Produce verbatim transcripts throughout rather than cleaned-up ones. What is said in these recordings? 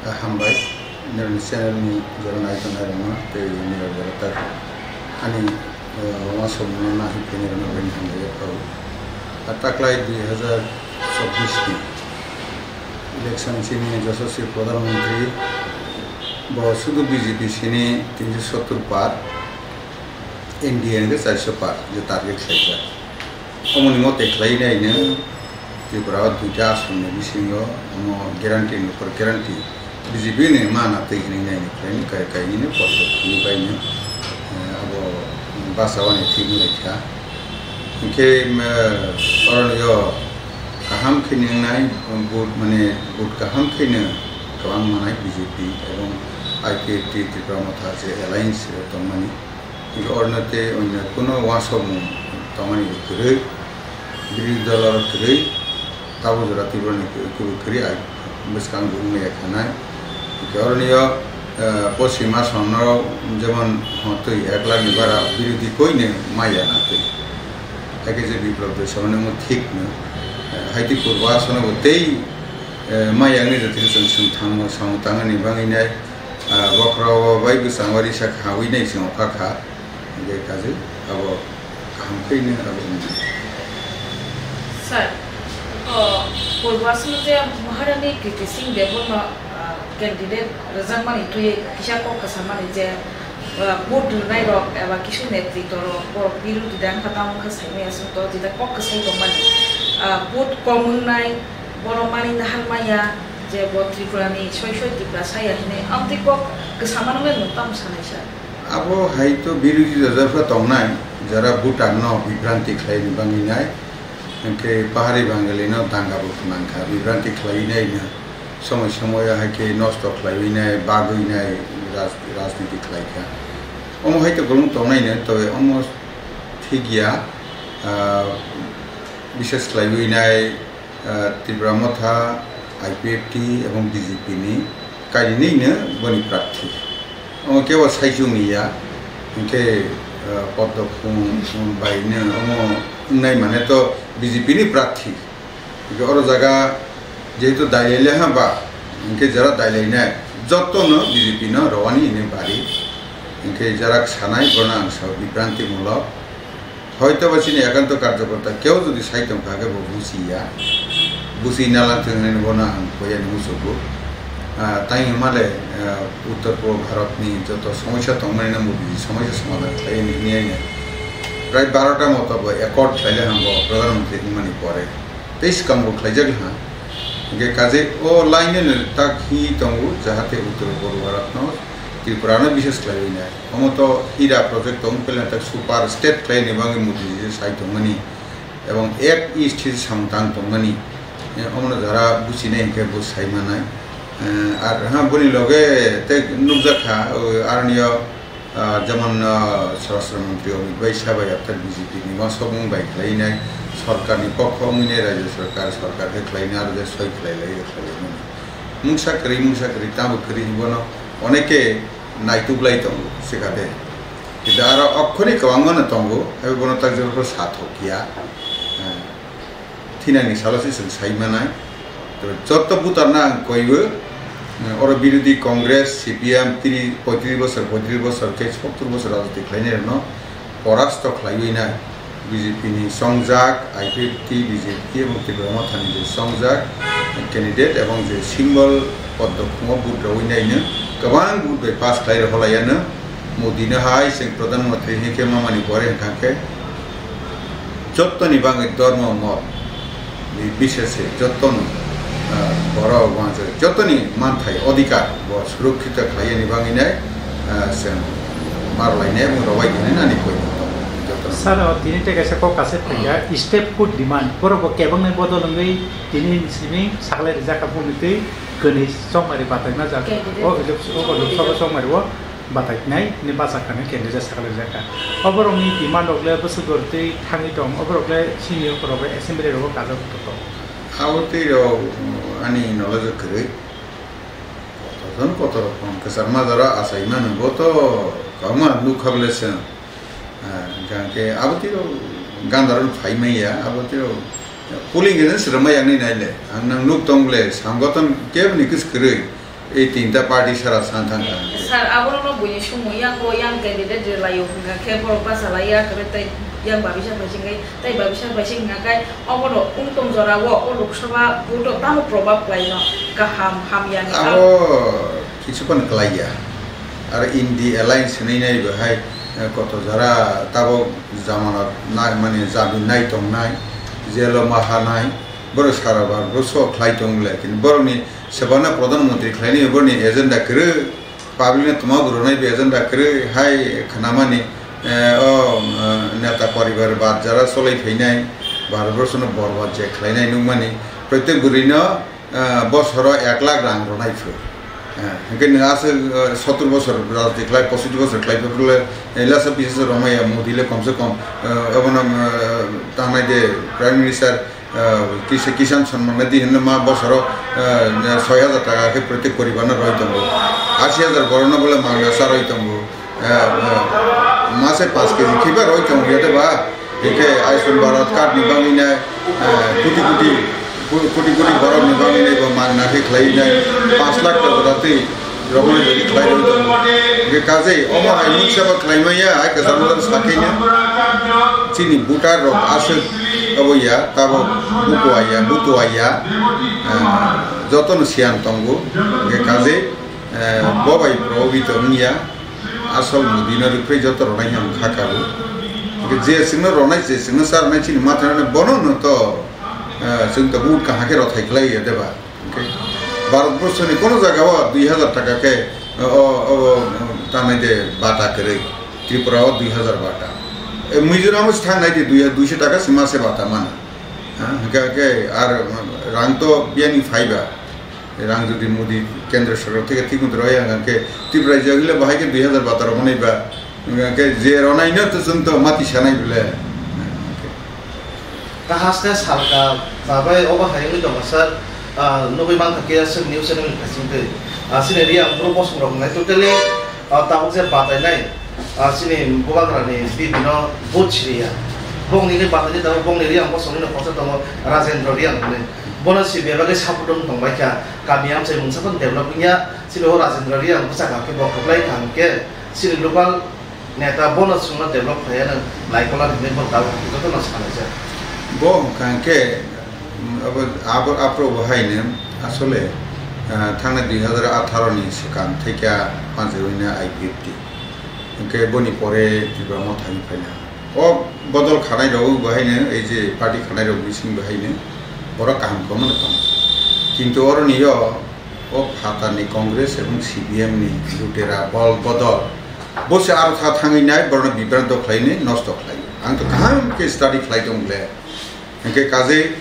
Hambai, nini channel ni jora nai tongnai rokno tei nini jora tak ani, eh, uansukmung no nahik khe nini rokno belai hambai kha. A taklai dui hazar chobbish ni election chini joso si Pradhan Mantri bo sudu B J P sini tinso sottur par, N D A hwnkhe charso par je target khlaijak. Omoni mote khlai naino Tripura o duita asomni bisingo omo guarantee ni upor guarantee B J P ni mana twi hwnwi naino khlaini kai kainino porsok ni baino, eh, abo basa wani thik wnglaikha. Hinkhe, eh, oroni o kaham khe nwngnai vote, mane vote kaham kheno kwbang manai B J P ebong I P F T Tipra Motha je alliance tongmani. Hinkhe oroni tei onyo kuno uansukmung tongmani bo kwrwi, birodhi dolo rok kwrwi, tabuk jora Tripura ni kwrwi, kwrwi, kwrwi ai bwskang bo wngmaya khanai. Hinkhe oroni o, eh, poschim Assam no jemon hotwi ek lakh ni bara birodhi koino maya na twi. Haikhe je Biplab Debbarma no thik no, eh, haitwi Purbo Assam no bo tei, eh, maya wngni jotoni chwng swng thango samung tangani bagwi nai. Ah, bokhorok bai bwskango risa khawi nai chwng kha kha. Hinkhe kaje abo kaham khe hwnwi abo wngkha. Sir, o Purbo Assam je Maharani Kriti Singh Debbarma, ah, candidate rwjakmani twi kisa kok kwsamani je, ah, vote rwnai rok eba kisu netritwa rok borok birodhi da wngkha tamo wngkha saimaya aswk to jeta kok kwsai tongmani, ah, vote kom wngnai. Borok mani nahar maya je bo Tripura ni soi soi Tripura saya hinwi amtwi kok kwsa mano le nwng tamo sanai sa? Abo hai to birodhi dol jora tongnai, jara voter no bibranti khlai ni bangwi nai, hinkhe pahari Bangali no danga bo nangkha, bibranti khlai nai no, somoi somoi hai khe nosto khlaiwi nai, bagwi nai, raj-, rajniti khlai kha. Omo hai to bolong tongnai no, tobe omo thik ya, ah, bises khlaiwi nai, ah, Tipra Motha, I P F T ebong B J P ni kainwino boni prarthi. Omo kebo saichung ni ya, hinkhe, ah, Poddo Khum, Khum bai no omo wngnai mane to B J P ni prarthi. Hinkhe oro jaga jehetu dailai le ha ba, hinkhe jara dailai nai joto no B J P no rowani hwnwi bari. Hinkhe jara sanai bono ang sao bibranti mulok. Hoito ba chini ekanto karjokorta keu jodi sai tongkha khe bo buji ya, buji nalang thung hinwi bono ang koya ni muchugo. Ah, tei hwnmale, ah, Uttor Purbo Bharat ni joto somosya tongmani no Modi ji somosya somadhan khlai ni hwnwi aino prai barota moto bo accord khlai le hambo Pradhan Mantri wngmani pore tei swkang bo khlaijak ha. Hinkhe kaje o line no tak hi tongo jahate Uttor Purbo Bharat no Tripura no bises khlaiwi nai. Omo to hira project tong pele tak super state khlai ni bagwi Modi ji sai tongmani ebong Act East samung tang tongmani. Eh, omo no jara buchinai hinkhe bo sai manai. Eh, ar ha boni loge tei nukjak kha, o, aroni o, ah, jemon, ah, Swarashtra Mantri Amit Bhai sabai after B J P ni uansukmung bai khlai nai, sorkar ni pokho wngwi nai, rajya sorkar, sorkar khe khlai nai, aro je soi khlai lai, khlai lai mani. Mungsa kwrwi, mungsa kwrwi, tamo kwrwi hinwi bono oneke naituk lai tongo, sikha de. Kintu aro okhorni kwbangma no tongo, hai bono tak jora sa thok ya. Eh, thinani salo se chwng sai manai. Tei joto butarno ang koibo, eh, oro birodhi Congress, C P M, tiri, poitris bosor, poitris bosor khe sottur bosor rajniti khlainai rokno porasto khlaiwi nai. B J P ni chongjak, I P F T, B J P ebong Tipra Mothani je chongjak candidate ebong je symbol Poddo Khum o vote rwui naino kwbang vote bai pass khlai rw halaiano. Modi no hai chwng Pradhan Mantri hinkhe mamani pore hinkha khe jottoni bagwi dhormo mot ni bisese jottoni, ah, borok uansuk jottoni manthai odhikar bo surokkhito khlaiyani bagwi nai, ah, chwng marlainai ebong rwbai hinwi nani koi jottoni. Sir, o tini tei kaisa kok kaisa phaikha, step food demand, borok bo kebengni bodol wngwi tini simi saklai rijak kha bumui twi kwnwi chongmari bathakna jak. Candidate o, o, o, chongmari Lok Sabha o. Chongmari o. Bathaknai hwnwi bachakha hwnwi candidate sakalaijak kha. Oborokni demand rok le bwswk dor twi thangwi tong, oborok le senior borok le assembly rogo kajak tong. Abo twi rok ani knowledge kwrwi. Kotor jon kotor rok kwchar majaro achai mano, bo to kwbangma nukha bwle chwng. Ah, hwnkhe abo twi rok gandar phai manya, abo twi rok polling agent swrwngma yakni nai le. Ang nang nuk tong bwle, sangothon kebo ni kwswk kwrwi. Ei tinta party sara sang thang kha. Sir, aborokno buini sumui yango yang candidate rwlaio hwnkha khe borok bachalaiya kwrwi tei yang babisa phaisingwi tei babisa phaising hwnkha khe obono wngtong jorao o Lok Sabha vote-o tamo probab khlaino kaham hamyani Abo kisu phano kwlaiya. Aro in the alliance hinwi nai bo hai, eh, koto jora tabok jamana nai mani jabi nai tongnai, jelo maha nai, borok sara bar bro so khlai tong le, kintu borokni sebana pradhan mantri khlaini borokni agenda kwrwi, public no toma bo rwnai bo agenda kwrwi hai khnamani, eh, o, eh, neta poribar bad jara solai phainai, Bharat borso no borbad je khlainai nukmani, protek bwrwi no, eh, bosoro ek lakh rang rwnai phu. Eh, hwnkhe nwng aswk, eh, sottor bosor rajniti khlai, pochis bosor khlai phuru le, eh, lasa bises rwmaya Modi le komse kom, eh, obono, eh, tangnai de Prime Minister, eh, Kis-, Kisan Samman Nidhi hinwi ma bosoro, eh, soi hajar taka khe protek poribar no roi tongo. Ashi hajar borok no bole mangna cha roi tongo. Eh, eh, mase panch kg khiba roi tong ya de ba. Hingke Ayushman Bharat card ni bagwi nai, eh, koti koti, ko-, koti koti borok ni bagwi nai bo mangna khe khlai nai. Panch lakh ta jora twi rogwi rogwi khlai roi tong. Hingke kajai omo hai mungsa ba khlai maya, hai kwcham kwcham sakhe no. Chini voter rok aswk abo ya, tabo bukuwa ya, butuwa ya. Eh, joto no siyan tongo. Hingke kajai, eh, bo bai probabito wngya. Asol Modi no rwphai joto rwnai hwnka kha bo. Hwnkhe je chwngno rwnai, je chwngno cha rwnai chini ma thangnai bono no to, eh, chwng to vote kaham khe rothai khlai ya de ba. Hwnkhe Bharat borso ni kono jaga o dui hajar taka khe, o, o, o, tanai de bata kwrwi. Tripura o dui hajar bata. E, Mizoram o se thangnai de dui, duiso taka se ma se bata mana. Ha, hwnkhe, hwnkhe ar rang to biyani phaiba. Rang jodi Modi kendra sorkar theke thik motoi rw yang khe Tripura rajyo hile bahai khe dui hajar bata rw manai ba. Hwnkhe je rwnai no to chwng to mati sanai bole. Ta haste salka babai obo hai wngwi tongo sir, ah, nugwi mankha khe aswk news channel ni bisingtwi. Ah, chini Reang bro bosong rok nai totally, ah, tabuk je batainai, ah, chini bubagra ni bibi no vote siriya. Bongni ni bataini tabuk bongni Reang bosong ni no kosa tongo Rajendra Reang hinwi. Bono siriya bagwi support wng tong bai kha. Kami amchai mungsa phano develop wngya. Chini o Rajendra Reang bwsa kha khe bo kwplai kha hwnkhe chini local neta bono chwngno develop khlaiya nang naikola hinwi bo tabuk jotono sanai jak. Bo hwnkha hwnkhe, mm, abo, abo, aphuru bo haino asole, ah, thangnai dui hazar atharo ni swkang thekya panchayawino I P F T. Hwnkhe boni pore Tipra Motha ni phaina. O bodol khanai rok bo haino, ei je party khanai rok bising bo haino borok kaham kwmano tongo. Kintu oroni yo o phatarni Congress ebong C P M ni lutera bol bodol. Bo se aro tha thangwi nai, borokno bibranto khlainai, nosto khlai. Ang to kaham khe study khlai tong le. Hwnkhe kajai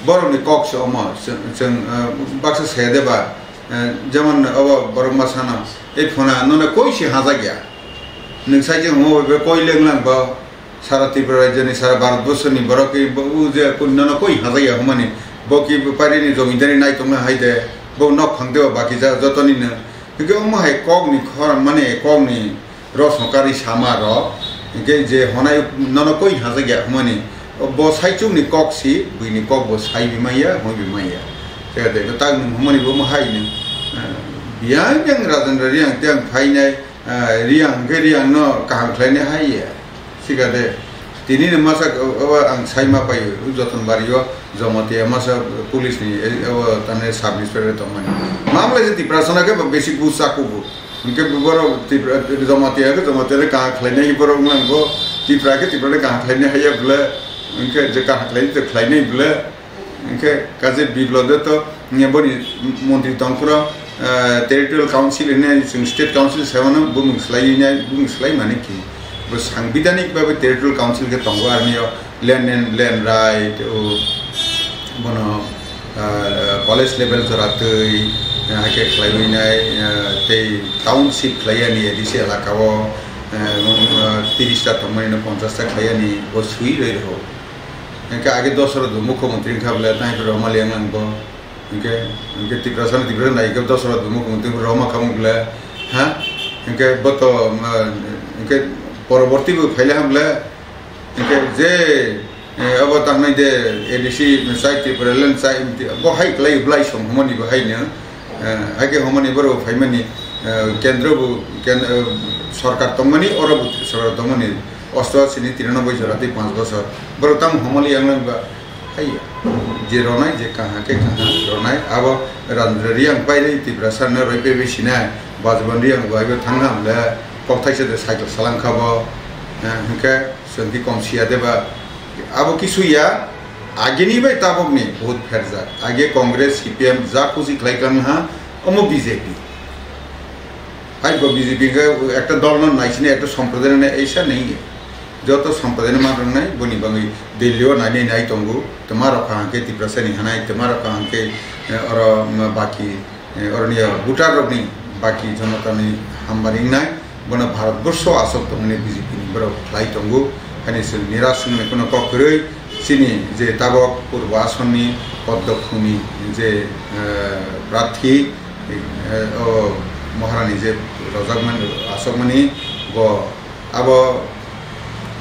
borokni kok se omo, chwng, chwng, eh, baksa saya de ba, eh, jemon obo borok ma sana, "Ei phona, nono koi se hajak ya? Nwng sai je omo bai koi lenglang bo?" Sara Tripura rajyoni, sara Bharat borshoni borok ki bo, u je kun nono koi hajak ya humani, bo ki parini jomindari nai tongna hai de, bo nok phang de o baki ja jotoni no. Hingke omo hai kok ni khor mane kok ni rosno kari sama rok, hingke je honai nono koi hajak ya humani, bo saichung ni kok si, buini kok bo sai bi maya, hoi bi maya. Tei de tak ni humani bo mo hai ni. Biyang yang Rajendra Reang tei ang phainai, Ah, Reang hwnkhe Reang no kaham khlainai hai ya. Sikha de. Tini ni masa o, o, ang sai ma pai o, Jotonbari o Jamatia masa police ni, eh, o, tane sub inspector tongmani. Mamla je Tiprasa na khe basic bu saku bu. Hwnkhe bu borok Tipra, Jamatia khe Jamatia le kaham khlainai borok nang bo. Tipra khe Tipra le kaham khlainai hai ya bwle. Hwnkhe je kaham khlainai to khlainai bwle. Hingke kaje biplop de to, nge boni montri tongphuru, eh, territorial council hinwi chwng state council saimanw bumung swlaiwi nai, bumung swlai mani ki. Bo sangbidhanik babe territorial council khe tongo arni o land and land right, o bono, eh, college level jora twi, eh, haikhe khlaiwi nai, eh, tei township khlaiya ni A D C elaka o, eh, mung, eh, tiris ta tongmani no ponchas ta khlaiya ni bo swi rwi rw. Hingke age Dosoroth bo mukhyamantri wngkha bwle, tei hai roma liya nang bo. Hingke, hingke Tiprasa ni Tiprasa nai khe Dosoroth bo mukhyamantri roma kha bwle, ha? Hingke bo to, ma, hingke poroborti bo phaile ham bwle. Hingke je, eh, abo tangnai de A D C chai Tipraland chai, bo hai kwlai bwlai song humani bo hai no. Eh, haikhe homoni borok phaimani, eh, kendro bo, ken-, eh, sorkar tongmani, oro bo sorkar tongmani, osto asini tiranoboi jora tei panch bosor. Borok tamo homoli yang nang ba, hai, je ronai, je kaha khe kaha ronai, abo Randra Riyang pairwi Tiprasa no roi paiwi sinai, Bajban Riyang bo aibo thangna hamle, kok thaisa de cycle salang kha bo, eh, hinkhe chwng khe kom siya de ba, abo kisu ya, agini bai tabok ni vote pherjak, age Congress, C P M ja kuji khlai kang ha, omo B J P. Hai bo B J P ke ekta dol no naisini ekta somprodai no eisa nei. Joto somprodai no manrok nai, boni bangwi Delhi o nai nai nai tongo. Tma rok kaham khe Tiprasa ni hanai, tma rok kaham khe, eh, oro, mm, baki, eh, oroni voter rok ni baki jonota ni hambar wngnai. Bono Bharat Borsho aswk tongmani B J P ni borok khlai tongo. Hani chwng niras wngmani kono kok kwrwi. Chini je tabok Purbo Asonni Poddokhuni je, eh, prarthi, eh, o Maharani je rojakmani, asokmani, bo abo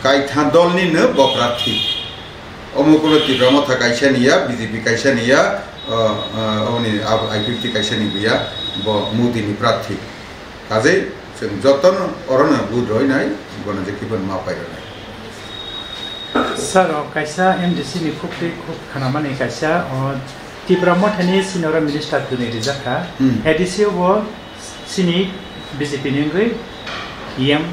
kaitha dolni no bo prarthi. Omo kuno Tipra Motha kaisa ni ya, B J P kaisa ni ya, o, o, oboni abo I P F T kaisa ni bo ya, bo Modi ni prarthi. Kajei chwng jotono orono vote roinai, bono je kibon ma paironai. Sir, o kaisa M D C ni khuk twi khuk khanamani kaisa, o, Tipra Mothani senior minister twnwi rijak kha. Hmm. A D C o bo sini B J P ni wngwi E M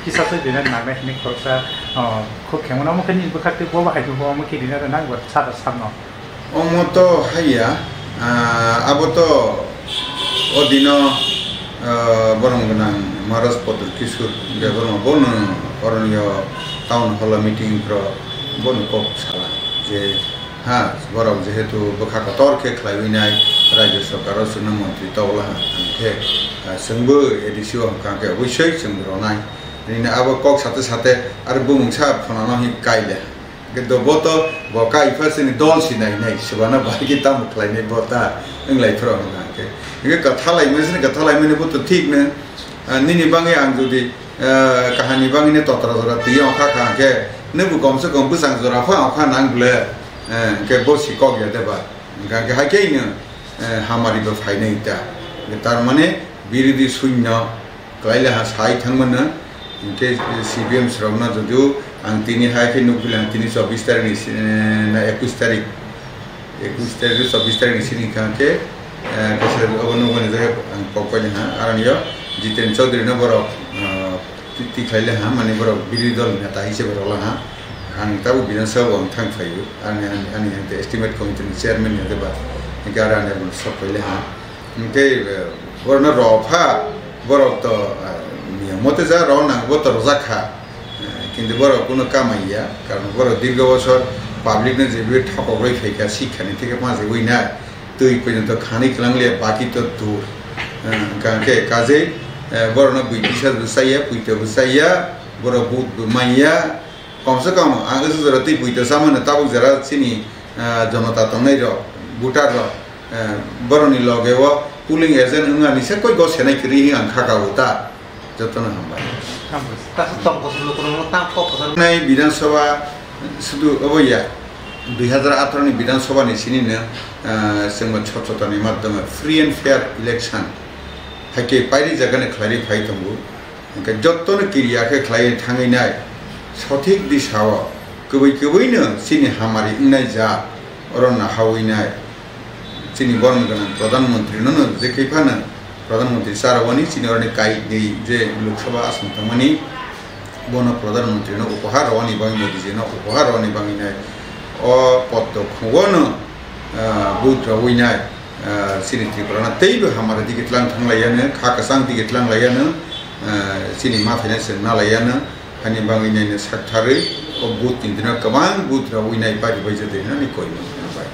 kisa se dina nangnai hwnwi khoroksa, o, khuk khengmano omo khe nini bwkhak twi bo bahai bo omo khe rina rwnang bo sada samno. Omo to haiya, ah, abo to o dino, ah, borong gwnang Maharaj Padul Kishore Debbarma bono oroniyo town hall o meeting pro bono kok sala je, ha, borok jehetu bwkha kotor khe khlaiwi nai, rajya sorkar o chwngno montri tobla ha, hwnkhe, ah, chwngbo A D C o hwnkha khe obwisoi chwng ronai. Nini abo kok sate sate aro bumungsa phunano hi kaile. Hwnkhe do bo to bo kai pha sini dol si nai nai, swbana bai khe tamo khlai nai bo ta wng lai phro hwnkha hwnkhe. Hwnkhe kwtha lai mani sini kwtha lai mani bo to thik no, ah, nini bangwi ang jodi, ah, kahani bangwi ni totra jora twi ongkha kha hwnkhe, nw bo kom se kom bwsang jora pha ongkha nang ble, eh, hwnkhe bo si kok ya de ba. Hwnkha hwnkhe hai khe no, eh, hamari bo phai nai ta. Tar mane birodhi shunyo. Kwlai le ha sai thangmano, hinkhe C P M srokno judu ang tini hai khe nukpili ang tini chobbish tarikni si-, eh, na ekush tarik, ekush tarik chobbish tarikni sini kha khe, eh, kaisa obo nukmani jaga ang kok paini ha, aroni o Jiten Chaudhary no borok, eh, ti-, tikhlai le ha, mani borok birodhi dol neta hisabe rwla ha, ang tabuk Bidhan Sabha o ang thang phaio, ani, ani, ani, ani estimate committee ni chairman ni ba, hinkhe aro ani sok phai le ha. Hwnkhe, eh, borokno rw pha, borok to, eh, niyom mote ja rw nang, bo to rwjak kha. Eh, kintu borok kuno kamai ya, karon borok dirgo bosor public no jebi thokok rwi phai kha, sikha ni theke ma jebi na, twi poito khanwi kwlang le baki to dur. Eh, hwnkha khe kajei, eh, borokno bui bisa bwsai ya, puito bwsai ya, borok but bo man ya, Kom se kom ang wngsa jora twi buito chamano tabuk jora chini, ah, jonota tongnai rok, voter rok, eh, borokni loge o polling agent wngmani se koi go senai kwrwi hwnwi ang kha kabo ta. Jotono hambai. Hambai. Kaisa tong kosom lukurokno tang kok kosom. Nai Bidhan Sabha sudu obo ya, dui hajar atharo ni Bidhan Sabha ni sini no, ah, chwngno swchhotani madhyome free and fair election hai khe pairi jagani khlaiwi phai tongo. Hwnkhe jotono kiriya khe khlaiwi thangwi nai, sothik disao kwbwi kwbwino chini hamari wngnai jaat, oro nahawi nai. Chini borom gwnang Pradhan Mantri no, no je khe phano Pradhan Mantri cha rwani, chini oroni kaitwi je Lok Sabha aswng tongmani, bono Pradhan Mantri no upahar rwani bagwi, Modi ji no upahar rwani bagwi nai. O poddo khungo no, ah, vote rwwi nai. Ah, chini Tripura no teibo hamari digi tlang thang lai yano, kha kwchang digi tlang lai yano, ah, chini mathai no chwng na lai yano, hani bangwi nai no sak tharwi, o vote ni dino kwbang vote rwwi nai pari bai jodi hinani koi mano bai.